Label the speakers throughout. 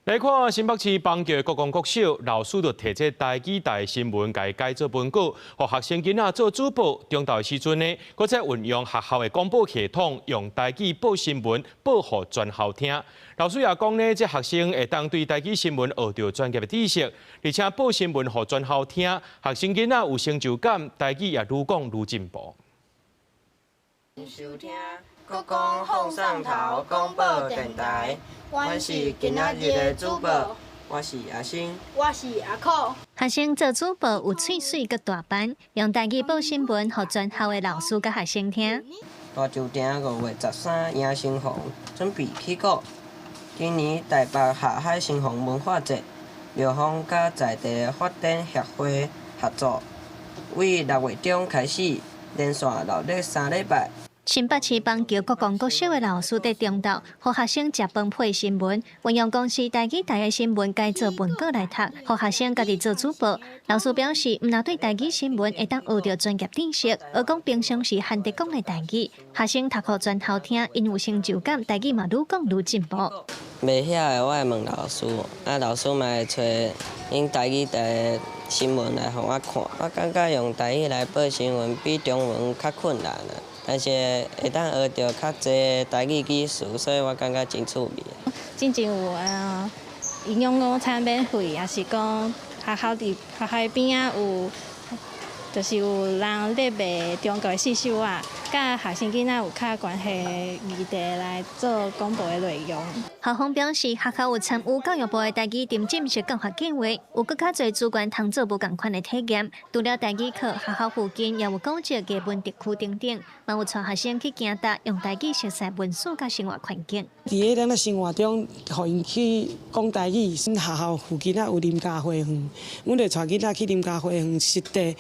Speaker 1: 來看新北市板橋國光國小老師就提這台語台新聞，共改做文稿，予學生囡仔做主播。中晝的時陣呢，閣再運用學校的廣播系統，用台語報新聞，報予全校聽。老師也講呢，這學生會當對台語新聞學著專業的知識，而且報新聞予全校聽，學生囡仔有成就感，台語也愈講愈進步。
Speaker 2: 收聽國光放送頭廣播電台，阮是今仔日的主播，我是阿星，
Speaker 3: 我是阿可。
Speaker 4: 學生做主播有喙水閣大班，用台語報新聞，予全校的老師佮學生聽。
Speaker 2: 大石埕5月13迎新房，準備起鼓。今年台北下海新房文化節，廟方佮在地發展協會合作，為6月中開始，連續熱鬧3禮拜。
Speaker 4: 新北市板橋國光國小的老師佇中晝，予學生食飯配新聞，運用公視台語台的新聞改做文稿來讀，予學生家己做主播。老師表示，毋但對台語新聞會當學著專業知識，而講平常時漢地講的台語，學生讀予全校聽，𪜶有成就感，台語嘛愈講愈進步。
Speaker 2: 袂曉的我會問老師，啊老師嘛會揣𪜶台語台的新聞來予我看。我感覺用台語來報新聞比中文較困難啊。但是會當學著較濟台語語詞，所以我感覺真趣味。
Speaker 5: 進前有啊營養午餐免費，抑是講學校佇學校邊仔有，就是有人咧賣中國的四手仔，佮學生囡仔有較關係的議題來做廣播的內容。
Speaker 4: 校方表示，學校有參與教育部的台語沉浸式教學計劃，有閣較濟資源通做無仝款的體驗。除了台語課，學校附近也有古蹟、藝文特區等等，嘛有帶學生去行踏，用台語熟悉文史佮生活環境。
Speaker 6: 佇咧咱的生活中，予𪜶去講台語。學校附近仔有林家花園，阮就帶囡仔去林家花園實地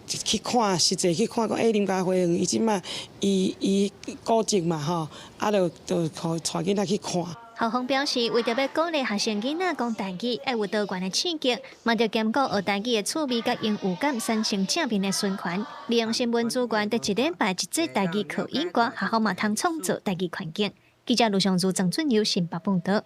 Speaker 6: 去看，實際去看講，欸，林家花園伊這馬伊伊古蹟嘛吼，啊，就就予帶囡仔去看。
Speaker 4: 校方表示，為著欲鼓勵學生囡仔講台語，愛有多元的刺激，嘛著兼顧學台語的趣味佮榮譽感，產生正面的循環。利用新聞資源，佇一禮拜一節台語課以外，學校嘛通創造台語環境。記者盧尚如、張俊友新北報導。